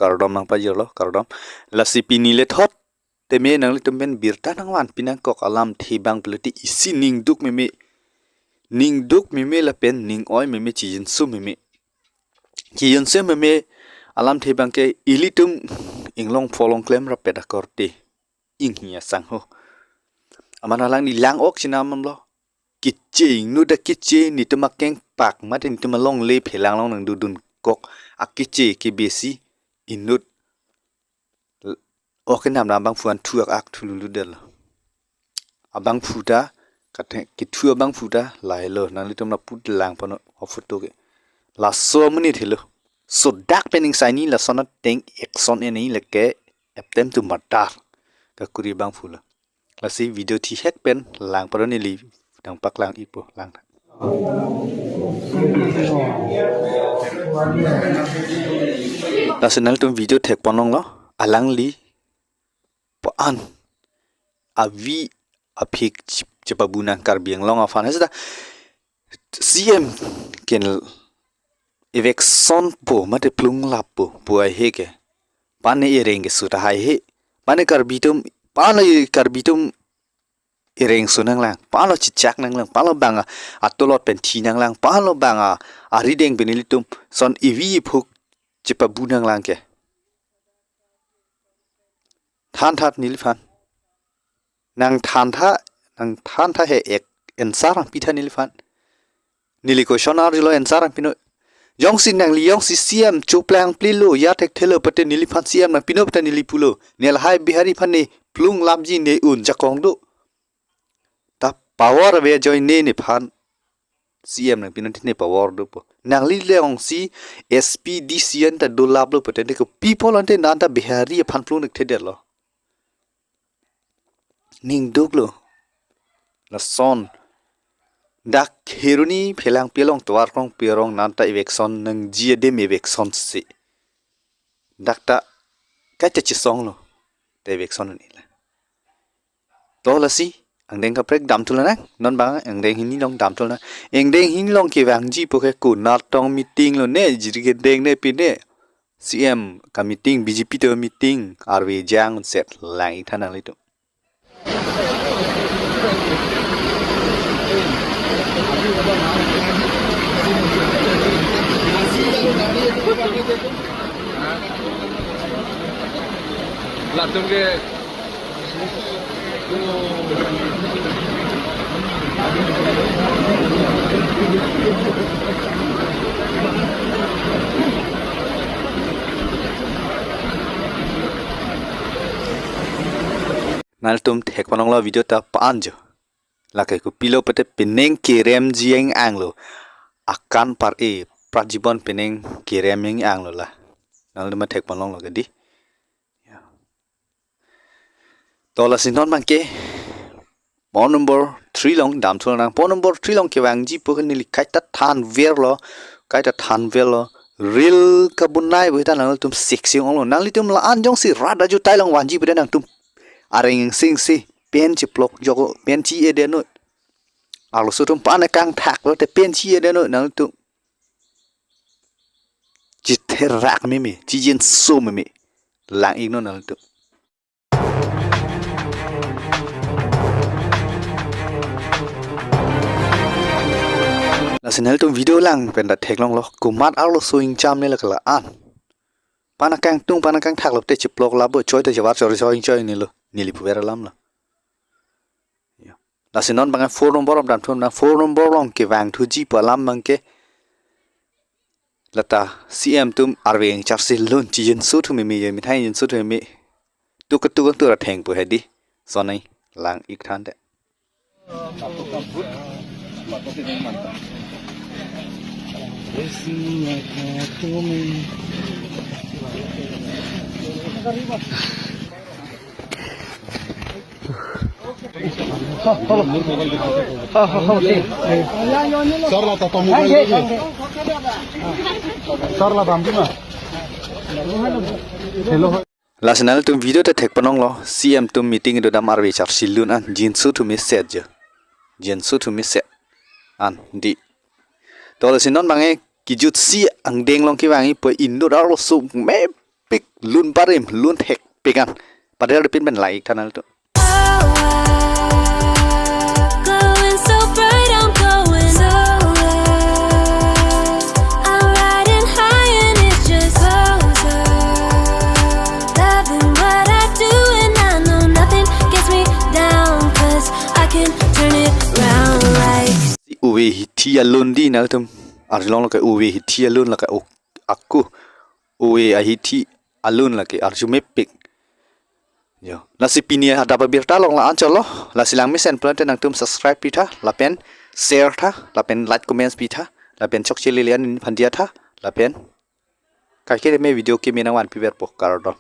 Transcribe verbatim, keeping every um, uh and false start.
Kardom nangpajirlo, kardom. Lasi pini le thot teme nanglitum pen birta nangvanpi nangkok alamthe abang pulote isi ning duk meme. Ning duk meme lapen ning oi meme, chijinso meme. Chijinso meme alamthe abang ke ilitum inglong pholong klem rapet akorte inghi asang ho. Amat alangli lang-ok chinam lo. Keche, inut akeche, netum akengpak mate netum alongle phelang along nangdudunkok akeche ke besi inut. L-, ok kenam abangphu an thu ak ak thu luludetlo. Abangphu ta, kate-, kethu abangphu ta lahelo, nanglitum lapu langpon o photo ke. Laso amonit helo. Sodak pen ingsaini lason ateng action eni leke attempt to murder kakuri abangphu lo. Lasi video thihek pen langpon o, neli nangpaklang-ikpo, lang. Lasi nanglitum video thekpon longlo, alangli pa-an avi aphik chip-, chepabu nang Karbi Anglong aphan. Seta C M ken eviction po mate plung lappo pu haihe ke. Pa-an ne ereng keso ta haihe. Pa-an ne Karbi atum, pa-an ne Karbi atum ereng so nanglang, pa-an lo chichak nanglang, pa-an lo bang a, atolot pen thi nanglang, pa-an lo bang a, arideng pen ilitum son evi ephuk chepabu nanglang ke. Thantha neliphan. Nangthantha, nangthantha he ek answer nangpitha neliphan. Neli question arjulo, answer nangpinon. Jongsi nangli jongsi C M chuplang plilo, ya thekthelo pute neliphan C M nangpinon pute neli pulo. Ne lahai Bihari aphan ne plung lapji, ne un jakong do. Ta power ave ajoine nephan C M nangpinon, ne power dopo. Nangli le jongsi S P D C an ta dolaplo pute ne ko people ante nanta Bihari aphan plung thekthedetlo. Ning duklo. Lason. Dak Kheroni phelang pelong tovar krong perong nanta eviction nangji adim eviction si. Dak ta kaita chisonglo. Te eviction nila. To lasi, angdeng kaprek damthu lonang, non bang angdeng hini along damthu lonang. Angdeng hini along kevangji pu ke konat tong meeting lo ne, Jirikindeng ne pine. C M ka meeting, B J P atum meeting, arve jang set lang-iktha nanglitum. Latum ke Nanglitum thekpon longlo video ta pa-an jo. Lake kopilo pute penang keremji ang-anglo. Akan par e pratjibon penang kerem ang-anglo la. Nanglitum thekpon longlo kedi. Ya. To lasi non bangke point number three along damthu lonang. Point number three along kevangji pu ke neli kaita thanverlo, kaita thanverlo. Reel kabonai pu ta nanglitum seksi onglo. Nanglitum la-an jongsi rat ajutai along vanji pute nangtum areng singsi pen chiplok joko, pen chi-edet noi. Arloso atum pa-an kangthaklo te pen chi-edet noi nangtum. Chitherak meme, chijinso meme. Lang-iknon nangtum. Lasi nangtum video lang pen ta theklonglo, komat arloso ingcham ne la kala-an. Pa-an kangtung, pa-an kangthaklo te chiplok labo, choi te javar chor choi choi nilo, neli puver alamlo. Ya. Lasi non bang four number along damthu lonang, four number along kevangthuji pu alam bangke. Lata C M atum arve charsi lun chijinso thu meme, je mithai jinso thu meme. Tuk tuk tuk ra thengpo hedi. Sonai lang-iktha te. Sarla ta mobile. Sarla bambu na. Hello. Lasi nanglitum video ta thek panonglo, C M atum meeting kedo dam arve charsi lun an, jinso thumi set je. Jinso thumi set an di. To lasi non bang-e kejutsi angdeng along kevang-i pu inut arloso mepik lun parim, lun thekpik an. Padahal pin pen like tha nanglitum. Glowing so bright, I'm going solar. I'm riding high and it's just closer. Loving what I do and I know nothing gets me down, 'cause I can turn it round like Uve hithi alun di nanglitum. Arjulong lo ke uve hithi alun lake o-, aku. Uve ahithi alun lake arju mepik. Jo. Lasi pini adap abirta along la-an cholo. Lasi langmesen pulote nangtum subscribe pitha, lapen share tha, lapen like comments pitha, lapen chokche lele an phan diya tha, lapen kaikere me video kimi nangvan piver po, kardom.